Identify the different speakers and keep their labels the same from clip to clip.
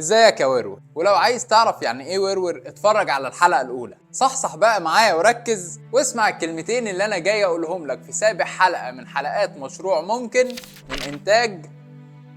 Speaker 1: ازيك يا ورور؟ ولو عايز تعرف يعني ايه ورور اتفرج على الحلقة الأولى. صحصح بقى معايا وركز واسمع الكلمتين اللي أنا جاي أقولهم لك في سابع حلقة من حلقات مشروع ممكن من إنتاج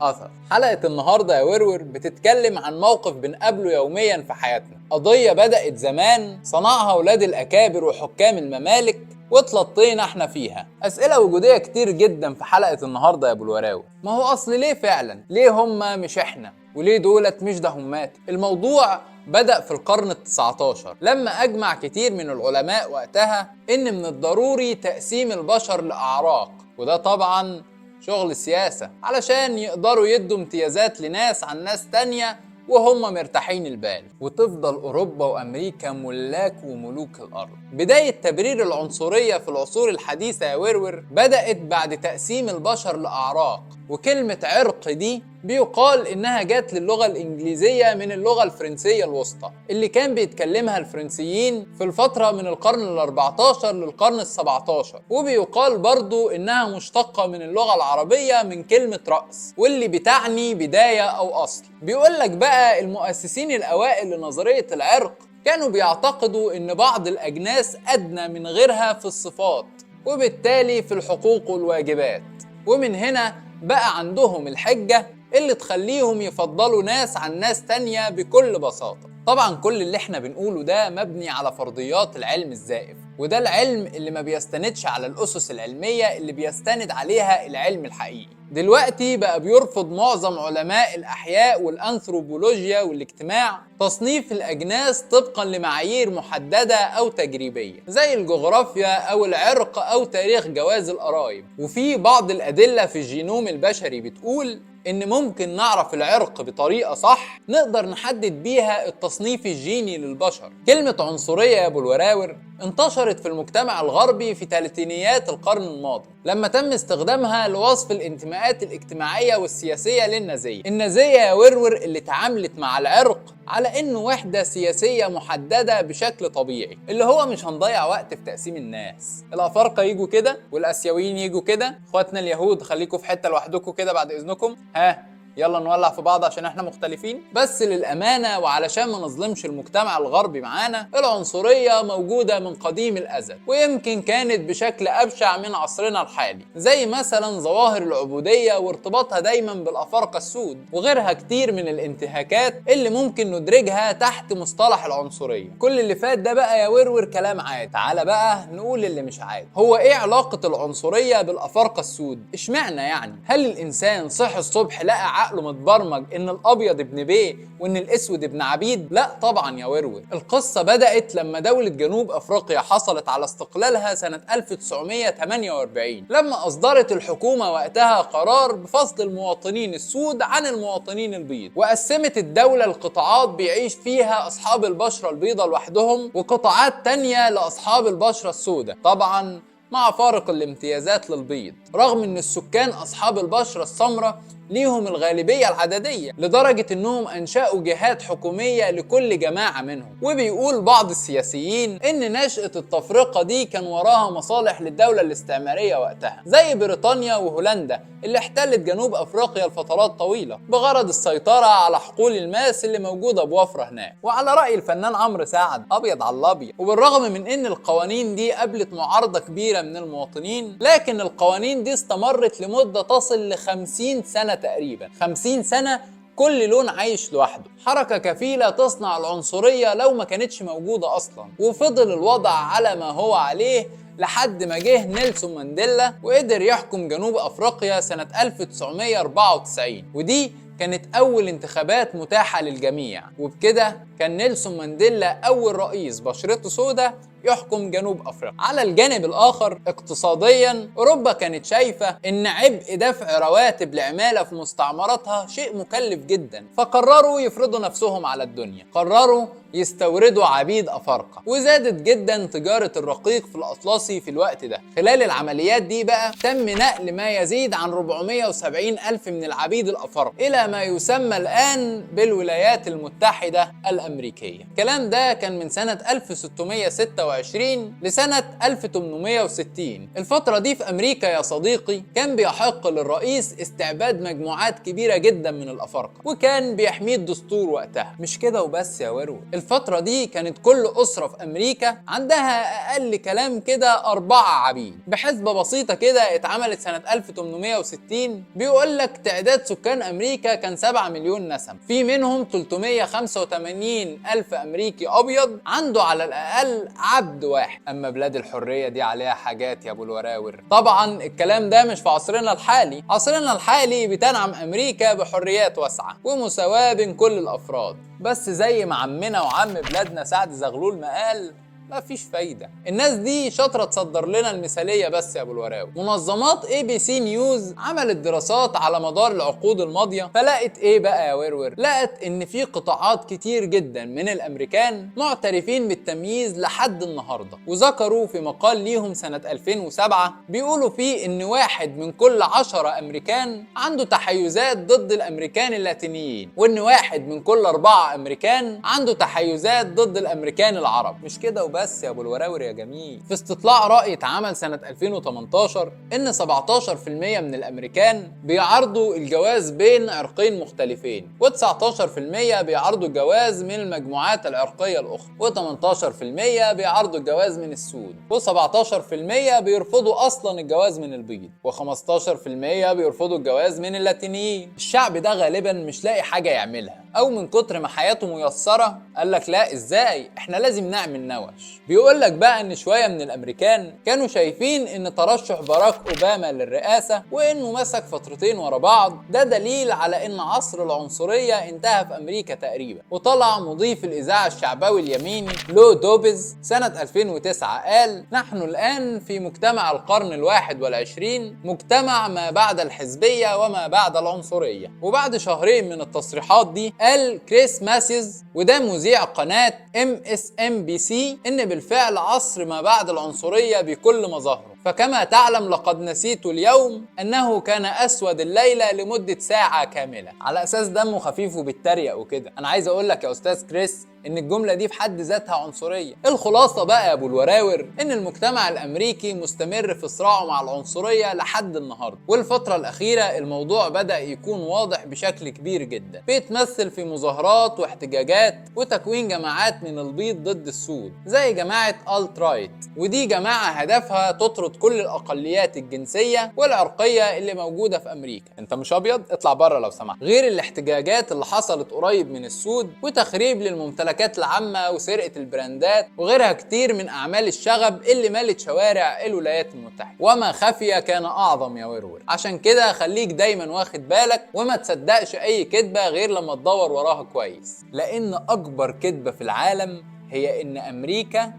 Speaker 1: أثر. حلقة النهاردة يا ورور بتتكلم عن موقف بنقابله يوميا في حياتنا، قضية بدأت زمان صنعها ولاد الأكابر وحكام الممالك واتلطينا احنا فيها. أسئلة وجودية كتير جدا في حلقة النهاردة يا أبو الوراوي. ما هو أصل ليه فعلا؟ ليه هما مش احنا؟ وليه دولت مش ده همات؟ الموضوع بدأ في القرن ال19 لما أجمع كتير من العلماء وقتها إن من الضروري تقسيم البشر لأعراق، وده طبعا شغل سياسة علشان يقدروا يدوا امتيازات لناس عن ناس تانية وهم مرتاحين البال، وتفضل أوروبا وأمريكا ملاك وملوك الأرض. بداية تبرير العنصرية في العصور الحديثة يا ورور بدأت بعد تقسيم البشر لأعراق، وكلمة عرق دي بيقال إنها جت للغة الإنجليزية من اللغة الفرنسية الوسطى اللي كان بيتكلمها الفرنسيين في الفترة من القرن ال14 للقرن ال17، وبيقال برضو إنها مشتقة من اللغة العربية من كلمة رأس واللي بتعني بداية أو أصل. بيقولك بقى المؤسسين الأوائل لنظرية العرق كانوا بيعتقدوا إن بعض الأجناس أدنى من غيرها في الصفات وبالتالي في الحقوق والواجبات، ومن هنا بقى عندهم الحجة اللي تخليهم يفضلوا ناس عن ناس تانية بكل بساطة. طبعا كل اللي احنا بنقوله ده مبني على فرضيات العلم الزائف، وده العلم اللي ما بيستندش على الأسس العلمية اللي بيستند عليها العلم الحقيقي. دلوقتي بقى بيرفض معظم علماء الأحياء والأنثروبولوجيا والاجتماع تصنيف الأجناس طبقا لمعايير محددة أو تجريبية زي الجغرافيا أو العرق أو تاريخ جواز القرايب. وفي بعض الأدلة في الجينوم البشري بتقول إن ممكن نعرف العرق بطريقة صح نقدر نحدد بيها التصنيف الجيني للبشر. كلمة عنصرية يا أبو الوراور انتشرت في المجتمع الغربي في ثلاثينيات القرن الماضي لما تم استخدامها لوصف الانتماءات الاجتماعية والسياسية للنازية. النازية يا ورور اللي تعاملت مع العرق على إنه وحدة سياسية محددة بشكل طبيعي، اللي هو مش هنضيع وقت في تقسيم الناس، الأفارقة يجوا كده والآسيويين يجوا كده، اخواتنا اليهود خليكوا في حتة لوحدكم كده بعد إذنكم، ها يلا نولع في بعض عشان احنا مختلفين. بس للأمانة وعلشان ما نظلمش المجتمع الغربي معانا، العنصرية موجودة من قديم الأزل ويمكن كانت بشكل أبشع من عصرنا الحالي، زي مثلا ظواهر العبودية وارتباطها دايما بالأفارقة السود وغيرها كتير من الانتهاكات اللي ممكن ندرجها تحت مصطلح العنصرية. كل اللي فات ده بقى يا ورور كلام عادي، تعالى بقى نقول اللي مش عادي. هو ايه علاقة العنصرية بالأفارقة السود؟ اشمعنى يعني؟ هل الإنسان صحي الصبح لقى عقله متبرمج ان الابيض ابن بيه وان الاسود ابن عبيد؟ لا طبعا يا ورور. القصه بدات لما دوله جنوب افريقيا حصلت على استقلالها سنه 1948، لما اصدرت الحكومه وقتها قرار بفصل المواطنين السود عن المواطنين البيض، وقسمت الدوله لقطاعات بيعيش فيها اصحاب البشره البيضاء لوحدهم وقطاعات تانية لاصحاب البشره السوداء، طبعا مع فارق الامتيازات للبيض، رغم ان السكان اصحاب البشره السمراء ليهم الغالبية العددية لدرجة انهم انشأوا جهات حكومية لكل جماعة منهم. وبيقول بعض السياسيين ان نشأة التفرقة دي كان وراها مصالح للدولة الاستعمارية وقتها، زي بريطانيا وهولندا اللي احتلت جنوب افريقيا لفترات طويلة بغرض السيطرة على حقول الماس اللي موجودة بوفرة هناك. وعلى رأي الفنان عمرو سعد، ابيض على الابيض. وبالرغم من ان القوانين دي قابلت معارضة كبيرة من المواطنين، لكن القوانين دي استمرت لمدة تصل ل50 سنة تقريبا. 50 سنة كل لون عايش لوحده، حركة كفيلة تصنع العنصرية لو ما كانتش موجودة أصلا. وفضل الوضع على ما هو عليه لحد ما جه نيلسون مانديلا وقدر يحكم جنوب أفريقيا سنة 1994، ودي كانت أول انتخابات متاحة للجميع. وبكده كان نيلسون مانديلا أول رئيس بشرته سوداء يحكم جنوب أفريقيا. على الجانب الآخر اقتصاديا، أوروبا كانت شايفة إن عبء دفع رواتب العمالة في مستعمراتها شيء مكلف جدا، فقرروا يفرضوا نفسهم على الدنيا، قرروا يستوردوا عبيد أفارقة، وزادت جدا تجارة الرقيق في الأطلسي في الوقت ده. خلال العمليات دي بقى تم نقل ما يزيد عن 470 ألف من العبيد الأفارقة إلى ما يسمى الآن بالولايات المتحدة الأمريكية. الأمريكية. الكلام ده كان من سنة 1626 لسنة 1860. الفترة دي في أمريكا يا صديقي كان بيحق للرئيس استعباد مجموعات كبيرة جدا من الأفارقة، وكان بيحميه الدستور وقتها. مش كده وبس يا ورور، الفترة دي كانت كل أسرة في أمريكا عندها أقل كلام كده 4 عبيد. بحسبة بسيطة كده اتعملت سنة 1860 بيقول لك تعداد سكان أمريكا كان 7 مليون نسمة، في منهم 385 ألف أمريكي أبيض عنده على الأقل عبد واحد. أما بلاد الحرية دي عليها حاجات يا أبو الوراور. طبعا الكلام ده مش في عصرنا الحالي. عصرنا الحالي بتنعم أمريكا بحريات واسعة ومساواة بين كل الأفراد، بس زي ما عمنا وعم بلادنا سعد زغلول ما قال مفيش فايدة. الناس دي شاطرة تصدر لنا المثالية بس يا ابو الوراوي. منظمات ABC News عملت دراسات على مدار العقود الماضية، فلقت ايه بقى يا ورور؟ لقت ان في قطاعات كتير جدا من الامريكان معترفين بالتمييز لحد النهاردة، وذكروا في مقال ليهم سنة 2007 بيقولوا فيه ان 1 من كل 10 امريكان عنده تحيزات ضد الامريكان اللاتينيين، وان 1 من كل 4 امريكان عنده تحيزات ضد الامريكان العرب. مش كده وبس يا ابو الوراور يا جميل، في استطلاع رأي اتعمل سنة 2018 ان 17% من الامريكان بيعارضوا الجواز بين عرقين مختلفين، و19% بيعارضوا الجواز من المجموعات العرقية الاخرى، و18% بيعارضوا الجواز من السود، و17% بيرفضوا اصلا الجواز من البيض، و15% بيرفضوا الجواز من اللاتينيين. الشعب ده غالبا مش لاقي حاجة يعملها، او من كتر ما حياته ميسرة قال لك لا ازاي، احنا لازم نعمل نوش. بيقول لك بقى ان شوية من الامريكان كانوا شايفين ان ترشح باراك اوباما للرئاسة وانه مسك فترتين ورا بعض ده دليل على ان عصر العنصرية انتهى في امريكا تقريبا. وطلع مضيف الاذاعة الشعبوي اليميني لو دوبز سنة 2009 قال نحن الان في مجتمع القرن 21، مجتمع ما بعد الحزبية وما بعد العنصرية. وبعد شهرين من التصريحات دي قال كريس ماسيز، وده مذيع قناة MSNBC، إن بالفعل عصر ما بعد العنصرية بكل مظاهره. فكما تعلم لقد نسيت اليوم أنه كان أسود الليلة لمدة ساعة كاملة. على أساس دمه خفيف وبيتريق وكده. أنا عايز أقول لك يا أستاذ كريس إن الجملة دي في حد ذاتها عنصرية. الخلاصة بقى يا أبو الوراور إن المجتمع الأمريكي مستمر في صراعه مع العنصرية لحد النهاردة، والفترة الأخيرة الموضوع بدأ يكون واضح بشكل كبير جدا، بيتمثل في مظاهرات واحتجاجات وتكوين جماعات من البيض ضد السود زي جماعة alt right، ودي جماعة هدفها تطرد كل الأقليات الجنسية والعرقية اللي موجودة في أمريكا. أنت مش أبيض؟ اطلع بره لو سمحت. غير الاحتجاجات اللي حصلت قريب من السود وتخريب للممتلكات العامة وسرقة البراندات وغيرها كتير من أعمال الشغب اللي مالت شوارع الولايات المتحدة. وما خفي كان أعظم يا ورور. عشان كده خليك دايما واخد بالك وما تصدقش أي كذبة غير لما تدور وراها كويس، لأن أكبر كذبة في العالم هي إن أمريكا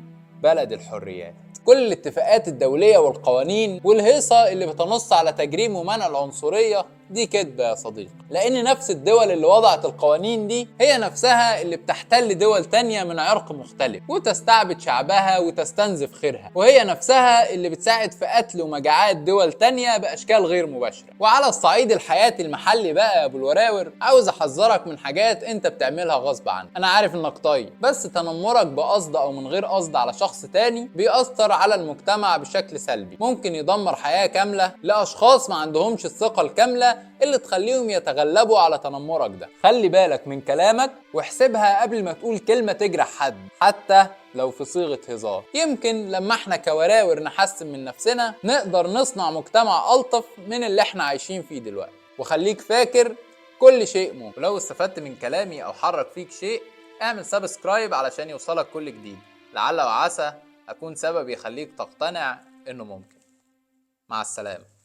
Speaker 1: بلد الحريات. كل الاتفاقات الدولية والقوانين والهيصة اللي بتنص على تجريم ومنع العنصرية دي كذبة يا صديقي، لأن نفس الدول اللي وضعت القوانين دي هي نفسها اللي بتحتل دول تانية من عرق مختلف وتستعبد شعبها وتستنزف خيرها، وهي نفسها اللي بتساعد في قتل ومجاعات دول تانية بأشكال غير مباشرة. وعلى الصعيد الحياتي المحلي بقى يا أبو الوراور، عاوز أحذرك من حاجات أنت بتعملها غصب عنك. أنا عارف إنك طيب، بس تنمرك بقصد أو من غير قصد على شخص تاني بيأثر على المجتمع بشكل سلبي، ممكن يدمر حياة كاملة لأشخاص ما عندهمش الثقة الكاملة اللي تخليهم يتغلبوا على تنمرك ده. خلي بالك من كلامك واحسبها قبل ما تقول كلمة تجرح حد، حتى لو في صيغة هزار. يمكن لما احنا كوراور نحسن من نفسنا نقدر نصنع مجتمع ألطف من اللي احنا عايشين فيه دلوقتي. وخليك فاكر كل شيء ممكن. ولو استفدت من كلامي أو حرك فيك شيء اعمل subscribe علشان يوصلك كل جديد، لعل وعسى أكون سبب يخليك تقتنع إنه ممكن. مع السلامة.